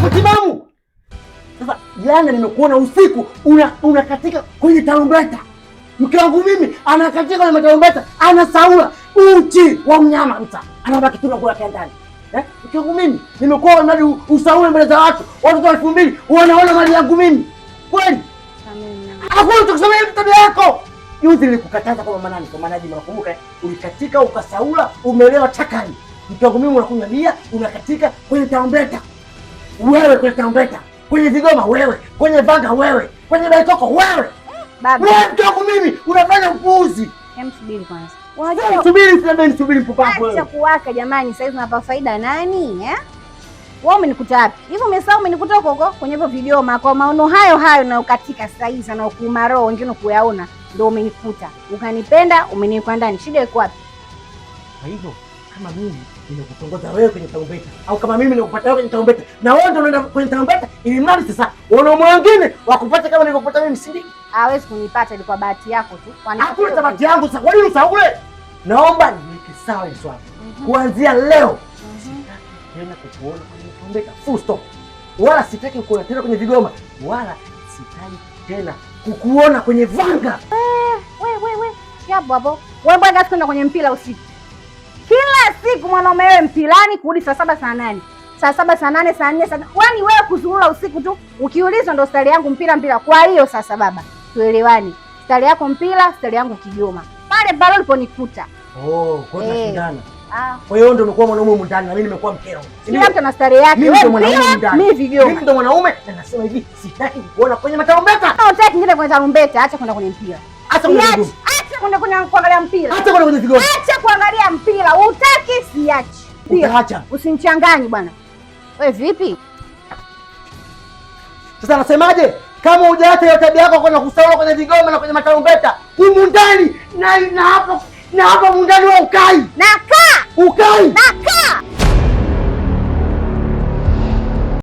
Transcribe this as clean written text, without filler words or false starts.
yako timamu. Sasa jana nimekuona usiku unakatika kwenye tarumbeta. Mke wangu mimi anakatika kwenye matarumbeta, anasaula uchi wa mnyama mta. Anabaki tu na nguo yake ndani. Eh? Mke wangu mimi nimekuwa mradi usaule mbele za watu, watoto 2000 wanaona mali yangu mimi. Kweli? Hakuna utakusema hiyo tabia yako. Juzi nilikukataza kwa mama nani, kwa maana Juma nakumbuka ulikatika ukasaula, umelewa chakani. Mke wangu mimi unakunywa bia, unakatika kwenye tarumbeta. Wewe kwenye tarumbeta, kwenye vigoma wewe, kwenye vanga wewe, kwenye baikoko wewe. Baba. Wewe mke wangu mimi unafanya upuuzi. Hem, subiri kwanza. Unajua subiri sasa, subiri mpumbavu wewe. Acha kuwaka jamani, sasa hivi unapa faida nani, eh? Wewe umenikuta wapi? Hivi umesahau umenikuta huko huko kwenye hivyo vigoma kwa maono hayo hayo na ukatika sasa hivi na kuuma roho wengine kuyaona ndio umenikuta. Ukanipenda, umeniweka ndani. Shida iko wapi? Kwa hivyo kama mimi nimekutongoza wewe kwenye tarumbeta au kama mimi nimekupata wewe kwenye tarumbeta na wewe ndio unaenda kwenye tarumbeta, ili mradi sasa wanaume wengine wakupate kama nilivyokupata mimi, si ndio? Hawezi kunipata, ilikuwa bahati yako tu. Hakuna bahati yangu sasa. Kwa nini usaule? Naomba niweke sawa hili swala. Kuanzia leo sitaki tena kukuona kwenye tarumbeta, full stop. Wala sitaki kukuona tena kwenye vigoma, wala sitaki tena kukuona kwenye vanga. We. Hapo hapo. Wewe mbona kwenda kwenye mpira usiku? Kila siku mwanaume wewe mpilani kurudi saa 7 saa 8. Saa 7 saa 8 saa 4 saa. Kwani wewe kuzurura usiku tu ukiulizwa ndo stari yangu mpira mpira. Kwa hiyo sasa baba, tuelewane. Stari yako mpira, stari yangu kigoma. Pale pale uliponikuta. Oh, kwa hiyo tunashindana. Kwa hiyo ndio umekuwa mwanaume humu ndani na mimi nimekuwa mkeo. Kila mtu ana stari yake. Mimi ndo mwanaume humu ndani. Mimi vigoma. Mimi ndo mwanaume na nasema hivi, sitaki kukuona kwenye matarumbeta. Hutaki ngine kwenye tarumbeta, acha kwenda kwenye mpira. Acha kwenye vigoma. Acha kwenda kwenye kuangalia mpira. Acha kwenda kwenye vigoma. Acha kuangalia mpira. Hutaki siachi. Utaacha. Usinichanganye bwana. Wewe vipi? Sasa nasemaje? Kama hujaacha hiyo tabia yako kwenye kusaula kwenye vigoma na kwenye matarumbeta, humu ndani na hapo na hapo mundani wewe ukai. Nakaa. Ukai. Nakaa.